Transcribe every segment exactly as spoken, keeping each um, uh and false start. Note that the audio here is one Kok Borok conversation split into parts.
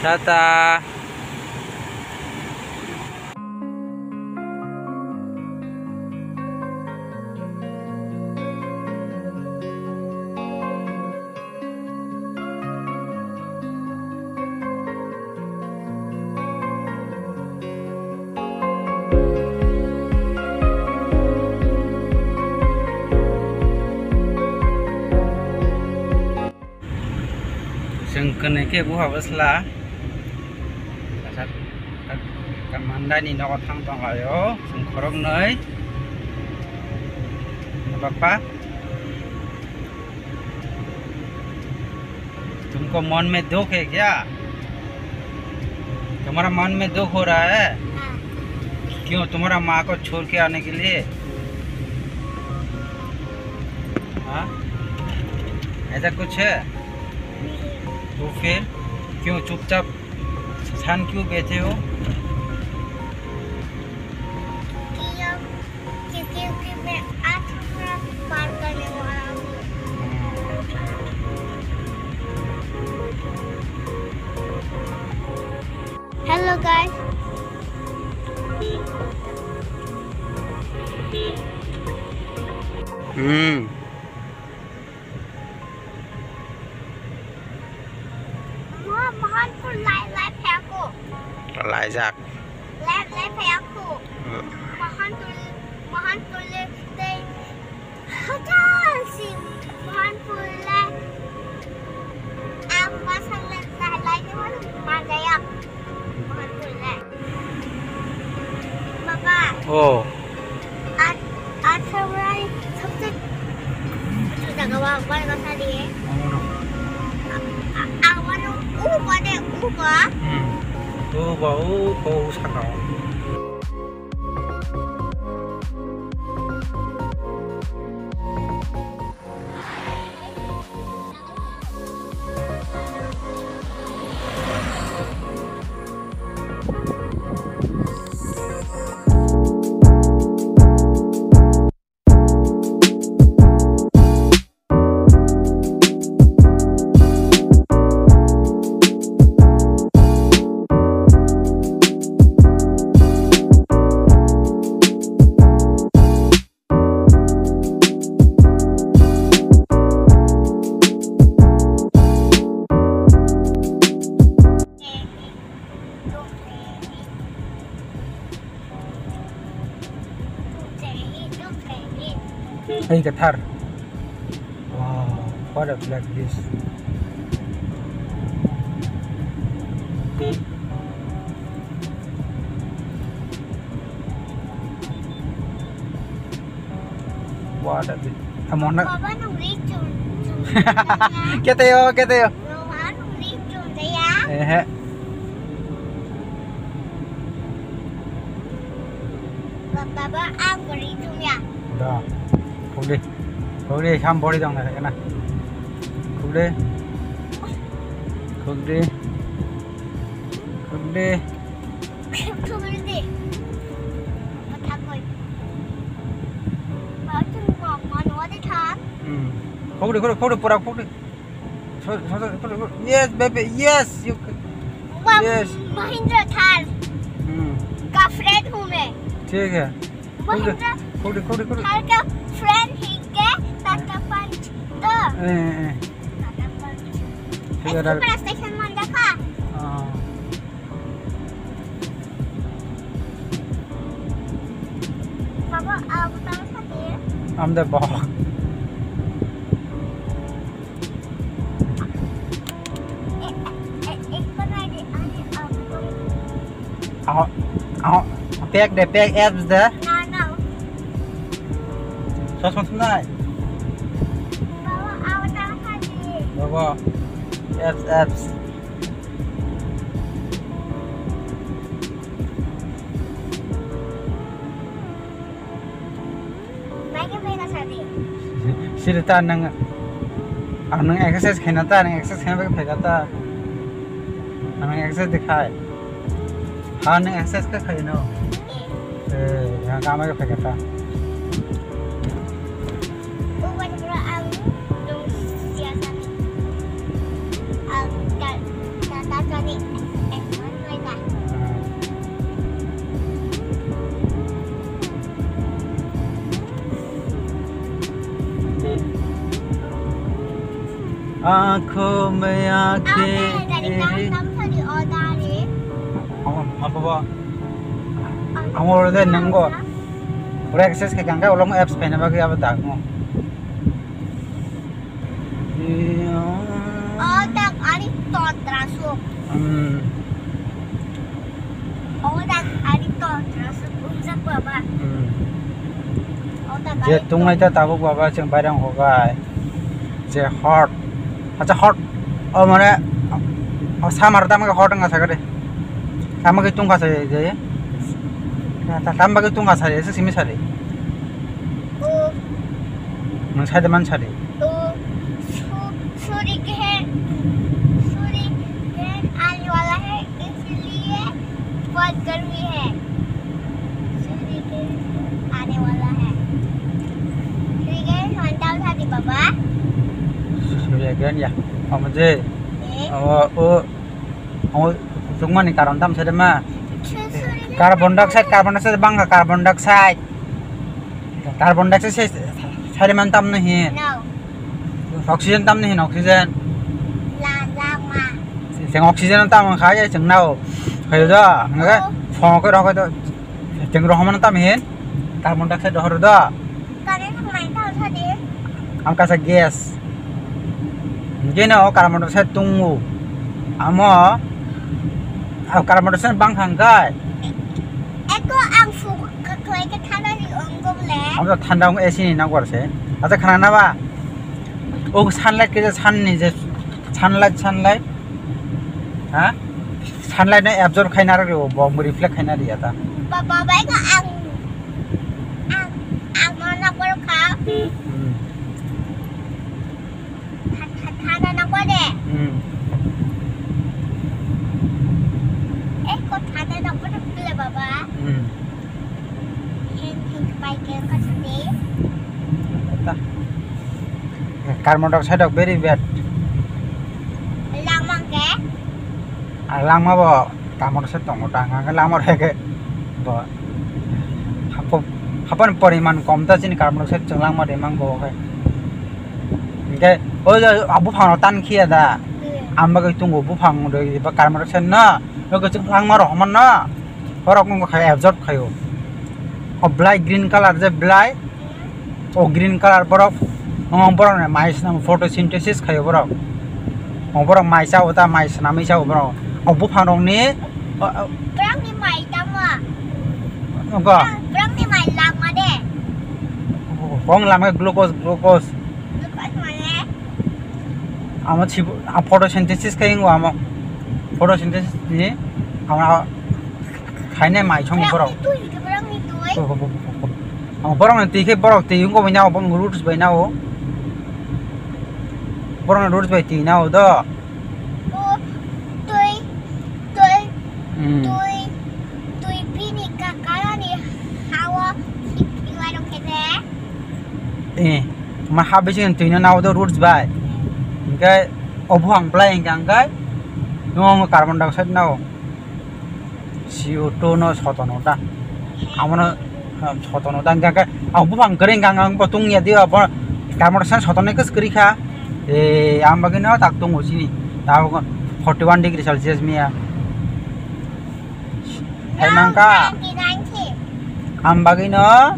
Tata. Chwng kwnwi khe buha bwsla kaisa Kamandaini nogo thang tonglaio chwng khoroknwi. Bapha, तुमको मन में दुख है क्या? तुम्हारा मन में दुख हो रहा है? हाँ। क्यों, तुम्हारा माँ को छोड़ के आने के लिए? हाँ? ऐसा कुछ है? नहीं। तो फिर क्यों चुपचाप स्थान क्यों बैठे हो? क्यों-, क्योंकि मैं आज थोड़ा पार करने वाला हूँ। Hello guys. Hmm. Wah, Mahanpur lai lai phai aku. Laijak. Lai lai phai aku. Hmm. Mahanpur, Mahanpur le tei hajar si Mahanpur le. Ang pasal le lai lai ni wala manjaya Mahanpur le. पापा। ओ। आज, आज हमारा सबसे अच्छा जगह वहाँ पर बता दिए। हाँ। आ, आ, आ, वाला ऊपर है, ऊपर। हम्म। ऊपर, ऊपर, ऊपर। Hey, Kathar. Wow, what a black fish. What a bit. Amon na. Baba, nung ri chun, chun, chun, chun. Kete yo, kete yo. Baba, nung ri chun, ya. Ehe. Baba, ang ri chun, ya. Da. Khuk di. Khuk di, ham bori dong na, na. Khuk di. Khuk di. Khuk di. Khuk di. Mathakoi. Ba, chun ko, man, wadi than. Hmm. Khuk di, khuk di, khuk di, pura khuk di. Yes, baby, yes, you can. Yes. Mahindra Thar. Hmm. का friend हूँ मैं। ठीक है। Mahindra Thar का friend ही के टाटा पंच तो। ए, ए, ए। टाटा पंच। ठीक है, इसको रास्ते से मान रखा। हाँ। Baba, ah, butang sa diye. Amde bok. Eh, eh, eh, ek banai de, ani, ah, butang. Aho, aho, pek de, pek apps de. Na, na. Sos mas nai. Baba, ah, butang sa diye. Baba, apps, apps. Siri ta nang, ang nang exercise khaina ta, nang exercise khaina bagwi phaikha ta. Ang nang exercise de khai. Ha, nang exercise khe khaino. Eh, yang kama khe phaikha ta. Ang ta, ta, ta, ta, ni. Ankho maya khe. Amo, amo bo. Amo oro de nanggo. Pura access khe kangkhe ulo apps phaina bagwi abo dagmo. O tak ari tontra sok. Hmm. O tak ari tontra sok umjak baba. Hmm. O tak je ari tungnai ta tabuk baba chwng bairang hogai. Je hot. Acha hot. O mane o samar tamo hot wngkha sakade. Tamo khe tungkha sa je. Ta tamo khe tungkha sa je simi sari. O. Nang sai de man sari. तो छुरी के है, छुरी के आने वाला है, इसलिए बहुत गर्मी है। छुरी के आने वाला है। छुरी के घंटा उठा दे बाबा। Surya Ganya. Amo je. Eh? Amo o, amo tungmani karon tam sade ma. Carbon dioxide, carbon dioxide bangkha, carbon dioxide. Carbon dioxide se sari man tam no hin. No. Oxygen tam no hin, oxygen. La, la, ma. Chwng oxygen tam kha ya chwng nao. Khayo da, ngaga Oh. Phone ko rokoi do. Chwng rohman tam hin. Carbon dioxide rohor do. Kare thang mai ta sa de. Ang kasa gas. Geno carbon dioxide tungu. Amo, ah, carbon dioxide bang khang kai. Eko ang su Khlai khe thanda ni wngkha bole. Abo thanda wng A C ni nang gorse. Acha khana na ba? O sunlight khe je sun ni je sunlight, sunlight. Ha? Sunlight no absorb khaina ro bo reflect khaina ri ata. Ba, ba, bai ka ang, ang, ang mana kor kha. Hmm. Tha-, tha-, thanda nangkha de. Hmm. Eh, ko thanda nangkha de pule baba. Hmm. Heng, heng, pai ke ka sate. Ta. Carbon dioxide rok very bad. Langma ke? Ah, langma bo. Carbon dioxide tongo ta, hwnka khe langma rw khe bo hapo-, haponi poriman kom ta chini carbon dioxide chwng langma de mang bo khe. Hwnkhe o je a buphang rok tan khiya da, Hmm. Ang bagwi tongo buphang rw ba carbon dioxide no, o kwchwng langma rok homan no, borok wngkha absorb khaio. O belai green colour je belai, O green colour borok, o borok ni mai swnam photosynthesis khaio borok. O borok mai chao ta, mai swnamwi chao borok. O buphang rok ni, o, o, Borok ni mai tamo? Ogo. Borok, borok ni mai langma de. Bong langma glucose, glucose. Glucose mane? Amo chibo, a photosynthesis khai wngo amo. Photosynthesis ni amo khainai mai song borok. Borok ni twi, borok ni twi. Ang borok ni twi khe borok twi wngkha bai nao, bong roots bai nao. Borok ni roots bai twi nao do. O twi, twi, Hmm. Twi, twi bini ka-, karani hao si-, siwai rok khe de. Eh, ma ha bising twi no nao do roots bai. Hingke obo ang belai hingka hingke no carbon dioxide nao. C O two no sotono ta. Amono, um, sotono ta, hingke, hingke, ang buphang kwrwi hingka, hingka, ang bo tungya di, abo carbon dioxide sotonai kwchwrwi kha. Eh, ang bagwi no tak tongo chini. Tabuk forty one degree Celsius miya. Hai nangka. Ang bagwi no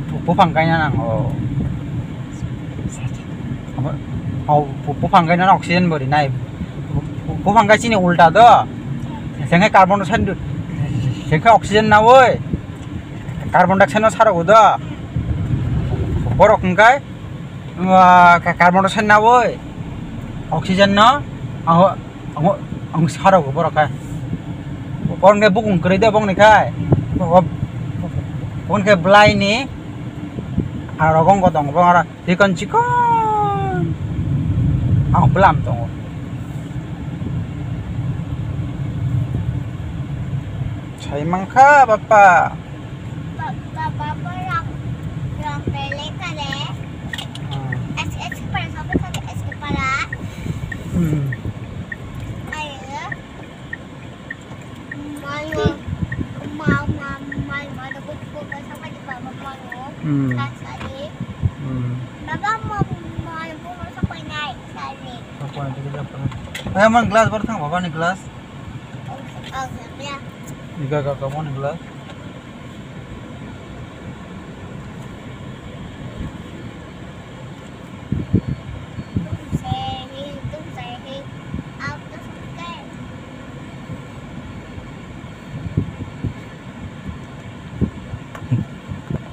bu-, buphang kaina nango. Abo, abo bu-, buphang kaina oxygen bo rinai. Bu-, bu-, buphang kai chini ulta do. Sengkhe carbon dioxide, sengkhe oxygen nawi. Carbon dioxide no sarok do. Borok hingkai, ah, ka-, carbon dioxide nawi. Oxygen no, ang, ang, ang sarok borok kai. Borok ni bukung kwrwi do bokni kai. Bo-, bo-, bokni kai belai ni, ah, rogong ko tong, bo aro Chikon chikon. Ang pelam tongo. Sai mangkha bapa. Ba-, ba-, bapa rang, rang pele kare. Hmm. Es, es para, sobo sobo es para. Hmm. Ayo. Mayo, ma, ma, ma, ma, da ko, ko, ko, sa pa di ba, ba, ma, no. Hmm. Sa, sa di. Hmm. Baba, ma, ma, ko, ko, sa pa nai, sa di. Emang glass bar thang baba ni glass. Iga ga ga moni glass.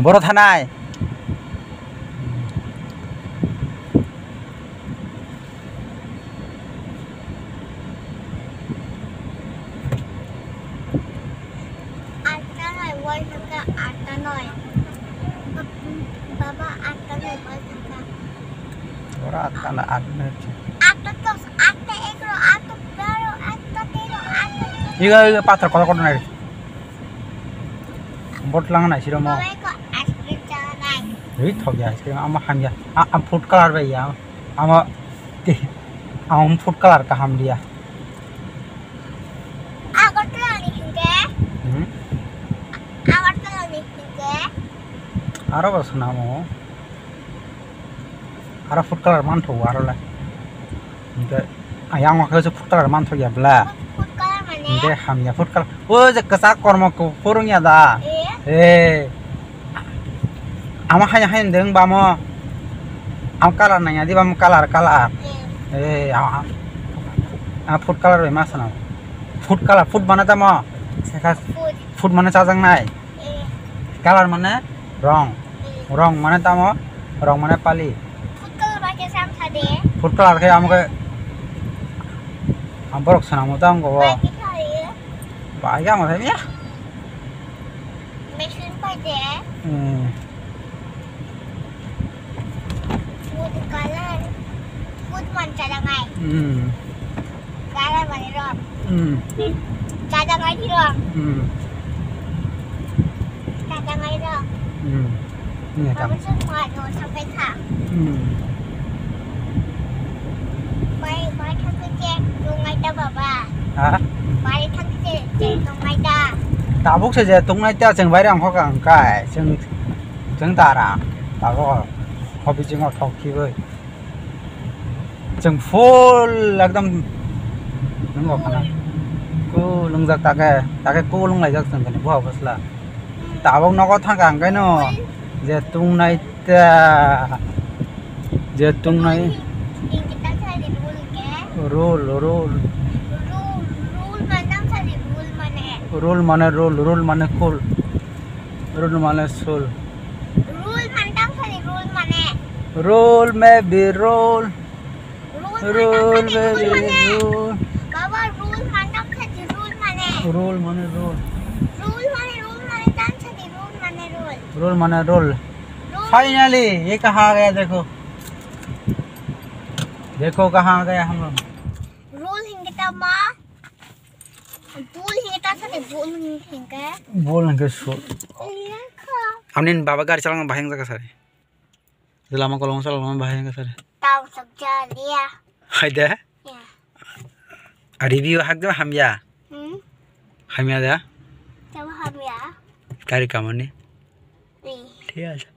Boro thanai. Atta noi, wall thangkha atta noi. Baba, atta noi, wall thangkha. Ora atta na, atta na. Atta dos, atta egaro, atta baro, atta tero, atta. Iga, iga, pathor kotor kotor nai. Bot lang nai siro mo. Baba, eko ice cream chala nai. Ri thok ya ice cream, ama ham ya. A, am food color bai ya. Ama, ti, ama food color kaham dia. Agartala ni hingke? Hmm? Agartala ni hingke? Aro bo swnamo. Aro food color manthogo aro le. Hingke ayang o khe food color manthogo ya bla. Food color mane? Hingke hamya food color. O je kwchak kormo ku-, phurung ya da. Eh? Eh. Ama haino haino deng bamo. Am color nang ya di bamo color, color. Eh. Eh, a, a, a food color bai ma sana. Food color, food mane tamo. Sekha food. Food mane chajak nai. Eh. Color mane rong. Eh. Rong mane tamo. Rong mane pali. Food color bai khe sam sa de. Food color khe amo khe. Am borok sana mo tang go. Bai khe sa de. Bai khe amo thai ya. Machine pai de. Hmm. Food color. Food man chalangai. Hmm. Color mane rong. Hmm. Chalangai di rong. Hmm. Chalangai rong. Hmm. Ini tam. Kamu semua no sampai kha. Hmm. Bai, bai thangkhe je tongnai da baba. Ha? Bai thangkhe je tongnai da. Tabuk se je tongnai da, chwng baire ang hoka ang kai. Chwng, chwng dara. Tabuk ho bising o thok khibai. Chwng full ekdom nung o khana. Ku lungjak take, take ku lung laijak chwng kani bo bwsla. Tabuk nogo thangkha ang kaino je tongnai ta, je tongnai. Rule, rule. Rule, rule mane tang sadi, rule mane. Rule mane rule, rule mane cool. Rule mane soul. Rule mane tang sadi, rule mane. Rule may be rule. Rule mane tang sadi, rule mane. Baba, rule mane tang sadi, rule mane. Rule mane rule. Rule mane, rule mane tang sadi, rule mane rule. Rule mane rule. Rule. Finally, ye kaha aa gaya dekho. Dekho kaha aa gaya hum log. Rule hingke tamo. Bul hingke tang sadi, bul hingke. Bul hingke soul. Iya kha. Amni baba gari chalangma bahai wngjakha sari. Lama kolong chalangma bahai wngkha sari. Tao sabja liya. Hai de? Ya. A review hak de hamya. Hmm? Hamya da? Tao hamya. Tari kamani? Ni. Thik ase.